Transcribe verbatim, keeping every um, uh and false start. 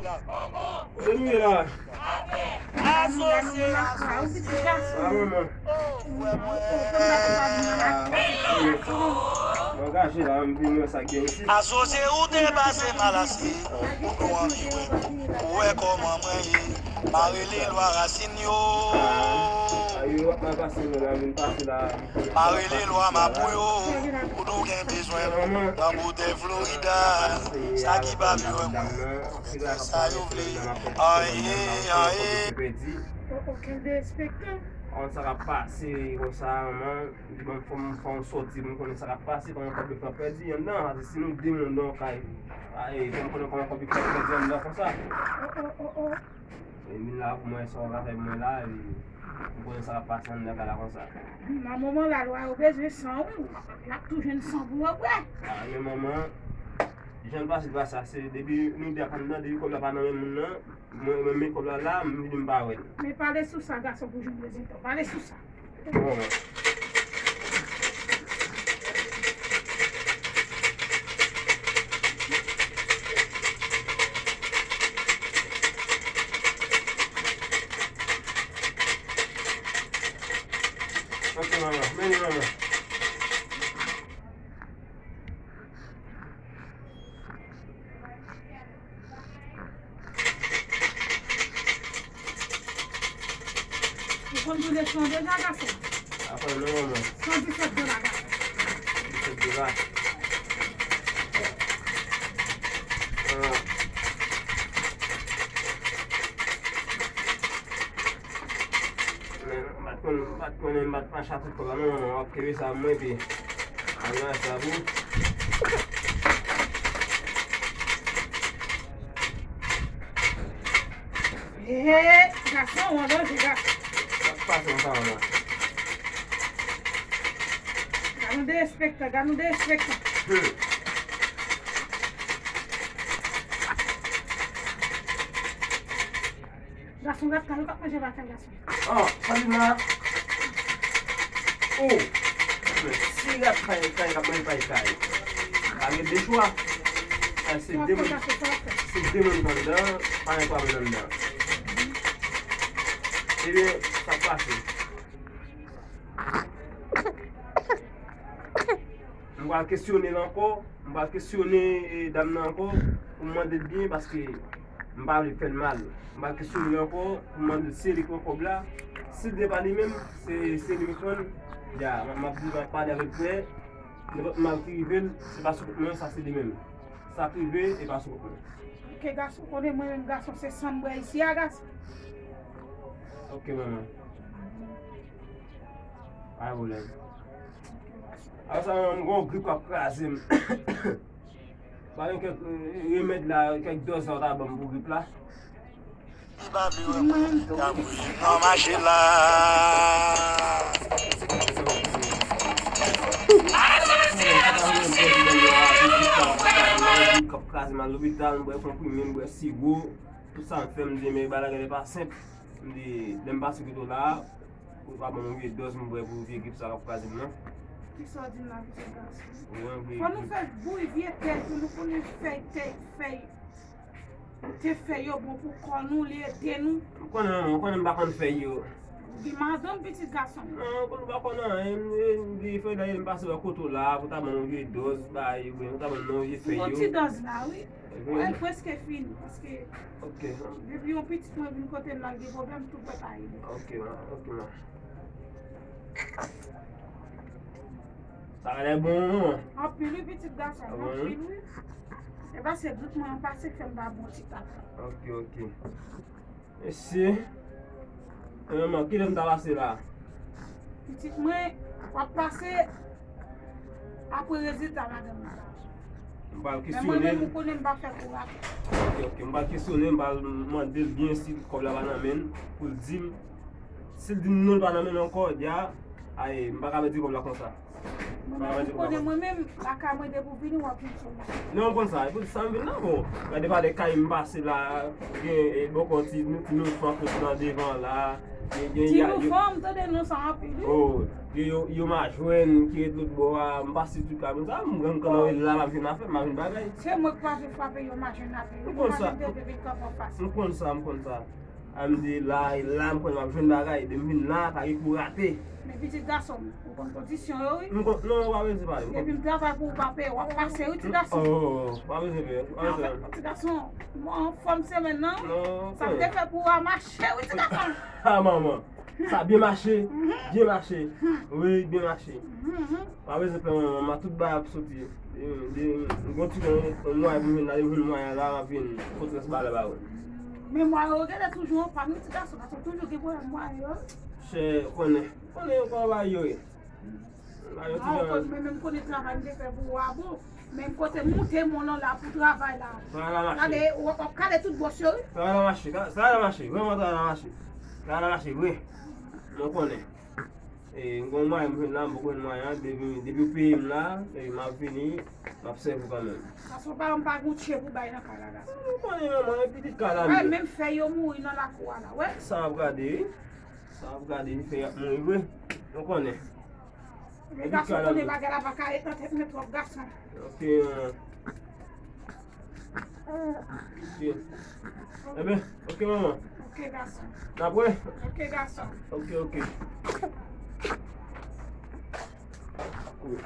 Kote nou ye la? Asosye, asosye. Ah, manman. Mwen angaje la, m vin wè sa k gen isit. Asosye, ou te pase mal ase, ou tou anvi wè. Ou wè kòman mwen ye. M a rele lwa rasin yo. Ah, yo ap mal pase mwen la, vin pase la. M a rele lwa mapou yo. Ou tou gen bezwen nan boutèy Florida. Sa ki pa vle wè mwen. Sa yo vle. Aye, aye. O, o, kenbe enspektè. Konn sa k ap pase konsa, manman. Bon, fò m fè yon sòti pou m konnen sa k ap pase, kòman kòb yo fè pèdi anndan, paske si nou de moun nan yon kay, aye, fò m konnen kòman kòb yo fè pèdi anndan konsa. O, o, o, o. E vin la pou mwen, sa w ka fè pou mwen la, e m konnen sa k ap pase anndan kay la konsa. Nan moman la, lwa yo bezwen san, wi. Y ap tou jwenn san pou yo bwè. Ah, men manman, jan l pase pa sa, se depi nou de ap anndan, depi kòb la pa nan men moun nan, mwen, mwen met kòb la la, m vini m pa wè l. Men pale sou sa, gason, pou jwenn rezilta. Pale sou sa. Bon. Ok, manman. Men li, manman. Ou konn tou leson deja, gason? Apa non, manman. San disèt dola, gason. San disèt dola. Ah. Men, m pa t konn, m pa t konnen, m pa t mache ak tout kòb la, non, manman, w ap kenbe sa pou mwen, epi, ann sa pou. Hey, gason, w an danje, gason. Sa k pase konsa, manman? Gad yon derespektan, gad yon derespektan. Hmm. Gason, gad kay ou k ap manje batay, gason. Oh, sa vin la. Oh. Men si rat pay kay, k ap manje pay kay. Pa gen de chwa. Sa se de moun. Se de moun k anndan, pa gen pwoblèm anndan. Ebyen, sa k pase? M pral kesyone l ankò, m pral kesyone, eh, dam nan ankò, pou m mande l byen, paske m pa vle fè l mal. M pral kesyone l ankò, pou m mande l si e li k pran kòb la. Si l te pa li menm, se, se li k pran l, ya, m, m ap di, m ap pale avè l klè. Nenpòt mal ki rive l, se pa sou kont mwen, sa se li menm. Sa k rive, e pa sou kont mwen. Ok, gason, konnen mwen menm, gason, se san m bwè isi a, gason. Ok, manman. Pa gen pwoblèm. Apre sa, m gen yon grip k ap kraze m. Pa gen kèk, eh, remèd la, kèk dòz la w ta ban m pou grip la? Li pa vle wè mwen. Y ap voye m nan mache la. Grip k ap kraze m al lopital, m bwè konprime, m bwè siwo. Tout sa m fè, m di, men bagay la genlè pa senp. M di, lè m pase kote w la, ou pa ban m yon vye dòz m bwè pou vye grip sa k ap kraze m nan. Kisa w di m la, pitit gason? Wi, yon vye grip. Fò nou fè bouyi vye tèy tou, nou konnen fèy tèy, fèy. Te fèy yo bon pou kò nou, li ede nou. M konnen, manman, ou konnen m pa konn fèy yo. Ou gen madanm, pitit gason. Non, ou konnen m pa konn anyen, m, m di fèy la, m pase bò kote w la, pou ta ban m yon vye dòz, bay, oubyen pou ta ban m yon vye fèy yo. Yon ti dòz la, wi. Mwen, l prèske fini, paske depi yon pitit mwen vin kote m la, l gen pwoblèm, tout bò pa ede. Ok, ma, ok, ma. Sa genlè bon, wi. Anpil, wi, pitit gason, anpil, wi. E paske grip mwen an pase k fè m pa bon ti tap. Ok, ok. Mesye. E manman, kilè m ta pase la? Pitit mwen, w ap pase apre rezilta madanm nan. M pral kesyone l. Men mwen menm, ou konnen m pa fè kou rapid. Ok, ok. M pral kesyone l, m pral mande l byen si kòb la pa nan men l, pou l di m. Si l di m non, l pa nan men l ankò, dja, ay, m pa ka pèdi kòb la konsa. Mwen menm, ou konnen mwen menm, lakay mwen depi w vini, w ap jwenn sou mwen. Non, m konn sa. E pou sa m vin la, bon. Gade pa de kay m pase la, gen, e, bòkò ti, ti nou fank nan devan la. Gen, gen, Ti ya, yo, Loufan, m tande non sa anpil, wi. Oh, gen yo, yo majwenn ki ret lòt bò a, m pase tout ka, men sa, m gen kanpe la, m ap jwenn afè, m ap jwenn bagay. Se mwen k pase frape yo majwenn afè. M konn sa. Yo majwenn depi vin kanpe anfas. M konn sa, m konn sa. A m di la, e la, m konn m ap jwenn bagay. Depi m vin la, pa gen kou rate. Men pitit gason m, ou konn kondisyon yo, wi. M konn, non, pa bezwen pale. Depi m travay pou ou pa peye, w ap pase, wi, ti gason. Oh, pa bezwen peye, pa bezwen. Ti gason, m anfòm semèn nan. Non, sa m te fè pou ou a mache, wi, ti gason. Ah, manman. Sa byen mache, byen mache. Wi, byen mache. Pa bezwen pè manman, ma tout bagay ap soti. M gon ti yon mwayen pou m jwenn la, depi m jwenn mwayen la, m ap vin pote rès bagay la ba ou. Men mwayen yo genlè toujou anpann, wi, ti gason, paske toujou gen pwoblèm mwayen yo. Chè, konnen, konnen yo kòman bagay yo ye. Bagay yo toujou. Men, men m konnen travay m te fè pou ou a bon. Men m kote moute moun nan la pou travay la. Travay la mache. Gade, w ap kale tout bòs yo, wi. Travay la mache, travay la mache, vrèman travay la mache. Travay la mache, vre. Mwen konnen. E, m gon mwayen m jwenn la, m poko jwenn mwayen an, depi, depi w peye m la, e, m ap vini, m ap sèvi w kanmenm. Paske w pa, m pa gon tchè pou bay nan kay la, gason. M konnen manman, e pitit kay la m ye. Wè, menm fèy yo mouri nan lakou a la, wè. Sa w ap gade, wi. Sa w ap gade, fèy ap mouri vre. M konnen. Men gason konnen bagay la pa ka ret nan tèt mwen twòp, gason. Ok, manman. Ok. Ebyen, ok, manman. Ok, gason. N ap wè. Ok, gason. Ok, ok. Wi.